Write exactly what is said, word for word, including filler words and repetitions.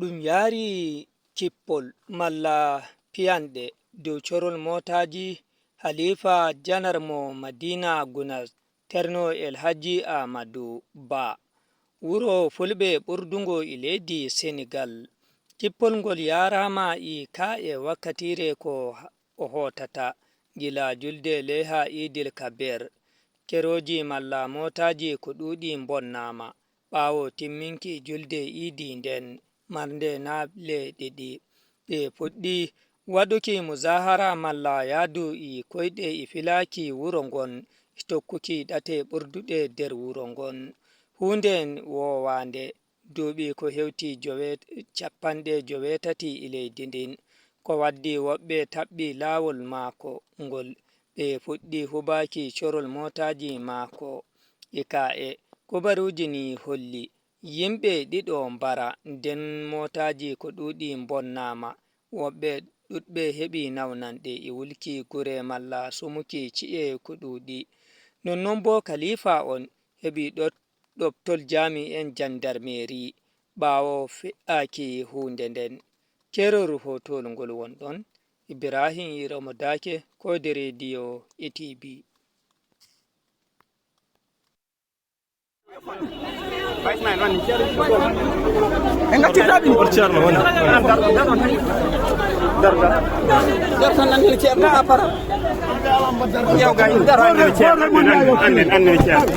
Ɗum yaari kippol malla piyanɗe dow corol mootaaji Haliifa Janar mo Madiina Gunas, Terno El Hajji Aamadu Ba, wuro Fulɓe ɓurdungo e leydi Senegaal. Kippol ngol yaaraama e kaa'e wakkatiire ko o hootata, gila julde Leeha Iidil Kabeer. Kerooji malla mootaaji ko ɗuuɗi mbonnaama ɓaawo timminki julde iidi nden marnde naaɓle ɗiɗi. Ɓe puɗɗi waɗuki muzaahara malla yahdu e koyɗe e filaaki wuro ngon e tokkuki ɗate ɓurduɗe nder wuro ngon. Huunde woowaande, duuɓi ko hewti jowe-, cappanɗe joweetati e leydi ndin. Ko waddi woɓɓe taɓɓi laawol maako ngol, ɓe fuɗɗi hubaaki corol mootaaji maako. E kaa'e, kubaruuji ni holli yimɓe ɗiɗo mbara, nden mootaaji ko ɗuuɗi mbonnaama. Woɓɓe ɗuɗɓe heɓi nawnanɗe e wulki gure malla sumuki ci'e ko ɗuuɗi. Nonnon boo kaliifa on heɓi ɗot-, ɗoftal jaami'en jandarmeeri ɓaawo fe'aaki huunde nden. Keerol hootowol ngol wonɗon, Ibrahim Iromo Daake, koode rediyo e T V. En ngattirta ɗum. Ceerno woni. Nder tan nandini ceerno ha para. Ƴeew gay, nder tan nandini ceerno. Annden, annden, annden ceerno.